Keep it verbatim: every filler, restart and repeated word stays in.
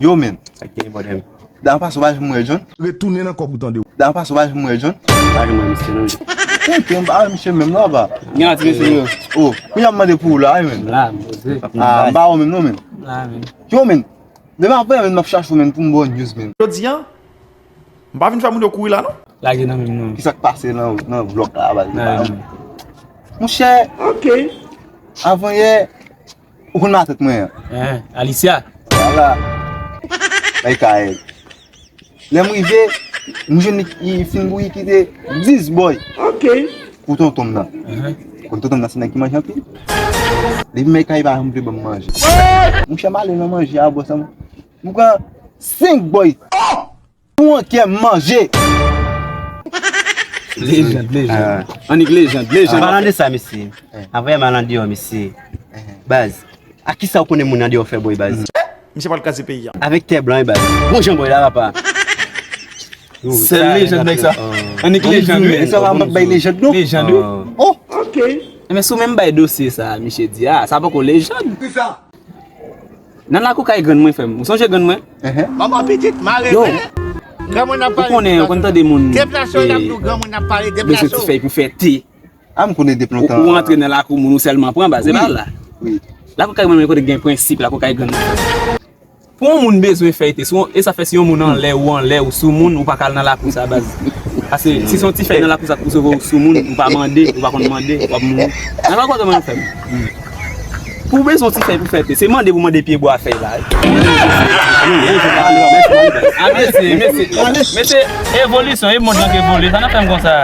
Yo, men. Sa k gen, bòdè m? Dan pase w pa janm wè John? Retounen nan kòb ou tande. Dan pase w pa janm wè John? Pa janm wè misye non. Tenten, m pa wè misye menm non, apa. Gen ati mesye yo. Oh, kounya m mande pou ou la, wi, men. La, m poze. Ah, m pa wè w menm non, men. La, men. Yo, men. Demen apre, men, m ap chache w, men, pou m ba w news, men. Jodi a, m pa vin fè moun yo kouri la non. Lage nan men m non. Kisa k pase nan, nan blòk la, baz? Lage nan men m. Monchè. Ok. Avanyè, ou konn matant mwen an? Hein, Alicia. Vwala. Bay kay. Lè m rive, m jwenn li, li fin bouyi kite dis bòy. Ok. Pou tonton m nan. Konn tonton m nan se nèg ki manje anpil. Depi m al kay pa janm vle ban m manje. Monchè, m ale nan manje a, bòs la, m pran senk bòy. Pou yon kè m manje. Lejand, lejand. Annik lejand, lejand. An palan de sa, mesye. Avanyè m al andeyò, mesye. Baz, a kisa ou konnen moun andeyò fè bòy, baz? Misye pral kraze peyi a. Avèk tè blan, wi, baz. Bon jan bòy la, papa. Sèl lejand nèg sa. Annik lejand, wi. Sa va m ap bay lejand non. Lejand, wi. Oh, ok. Men si w menm bay dosye sa, misye di a, sa poko lejand. Kisa? Nan lakou kay grann mwen, frè m. Ou sonje grann mwen? Manman pitit mare. Yo, granmoun ap pale. Ou konnen, ou konn tande moun. Deplase w, y ap di w granmoun ap pale, deplase w. Bezwen ti fèy pou fè te. A, m konnen depi lontan. Ou, ou antre nan lakou moun, ou sèlman pran baz, e pa la. Wi. Lakou kay mwen, kote gen prensip, lakou kay grann mwen. Pou yon moun bezwen fèy te, si yon, e sa fè si yon moun anlè ou anlè ou sou moun, ou pa ka al nan lakou sa baz. Paske si se yon ti fèy nan lakou sa k pou sove ou sou moun, ou pa mande, ou pa konn mande, w ap mouri. Nan lakou kay mwen fè m. Pou w bezwen yon ti fèy pou fè te, se mande pou mande pye bwa fèy la. A, mesye, mesye, mesye, evolisyon, e mond lan k evolye, sa n ap fè m konsa.